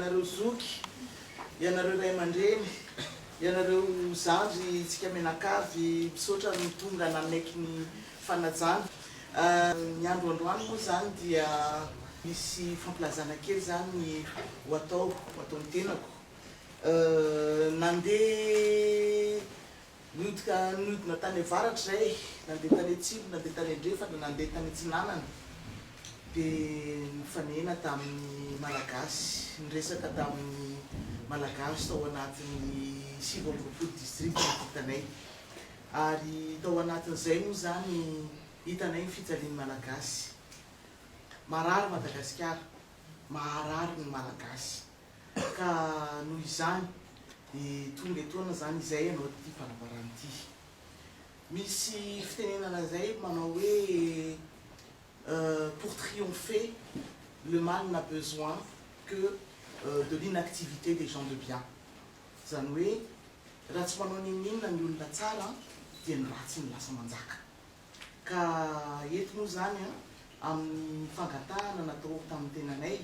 Ianareo zoky, ianareo ray aman-dreny, ianareo zandry, tsika mianakavy, misaotra ny tonga nanaiky ny fanajana. Ny andro androany moa izany dia misy fampilazana kely izany ny ho atao, ho ataon'ny tenako. Nandeha nihodika nihodina tany avaratra izay, nandeha tany atsimo, nandeha tany andrefana, nandeha tany atsinanana. Dia nifanena tamin'ny Malagasy, niresaka tamin'ny Malagasy tao anatin'ny 29 distrika no vitanay. Ary tao anatin'izay moa izany hitanay ny fijalian'ny Malagasy. Marary Madagasikara, maharary ny Malagasy. Ka noho izany dia tonga etoana izany izay hanao ity fanambarana ity. Misy fitenenana izay manao hoe Pour triompher, le mal n'a besoin que de l'inactivité des gens de bien. Izany hoe raha tsy manao n'inon'inona ny olona tsara dia ny ratsy no lasa manjaka. Ka eto moa izany amin'ny fangatahana natao tamin'ny tenanay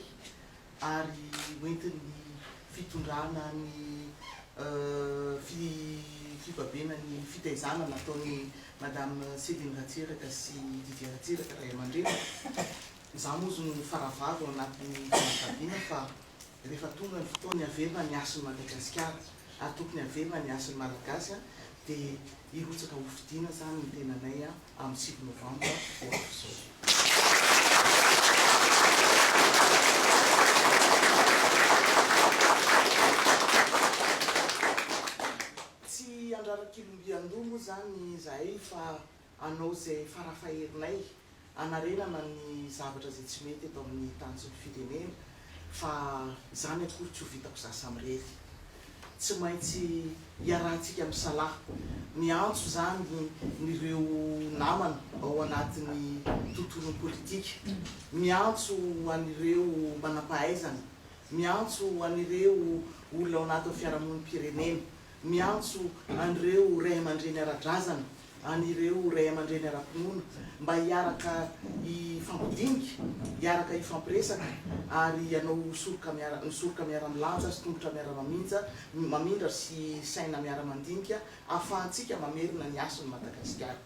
ary hoentin'ny fitondrana ny fibabena ny fitaizana nataon'i Madame Céline Ratsiraka sy Didier Ratsiraka ray aman-dreniko. Izaho moa no faravavy ao anatin'ny fianakaviana fa rehefa tonga ny fotoany haverina ny hasin'i Madagasikara ary tokony haverina ny hasin'ny Malagasy dia hirotsaka hofidiana izany ny tenanay amin'ny 9 novambra ho avy izao. Tsy handrara-kilombian-doha moa izany izahay fa hanao izay farafaherinay hanarenana ny zavatra izay tsy mety eto amin'ny tany sy ny firenena fa izany akory tsy ho vitako za samirery. Tsy maintsy iarahantsika misalahy. Miantso izany ireo namana ao anatin'ny tontolon'ny politika, miantso an'ireo manampahaizana, miantso an'ireo olona ao anatin'ny fiarahamonim-pirenena, miantso an'ireo ray aman-dreny ara-drazana, an'ireo ray aman-dreny ara-pinoana mba hiaraka hifampidinika, hiaraka hifampiresaka ary hanao soroka miara, ny soroka miara-milanja sy tongotra miara-maminja, mamindra sy saina miara-mandinika ahafahantsika mamerina ny hasin'i Madagasikara.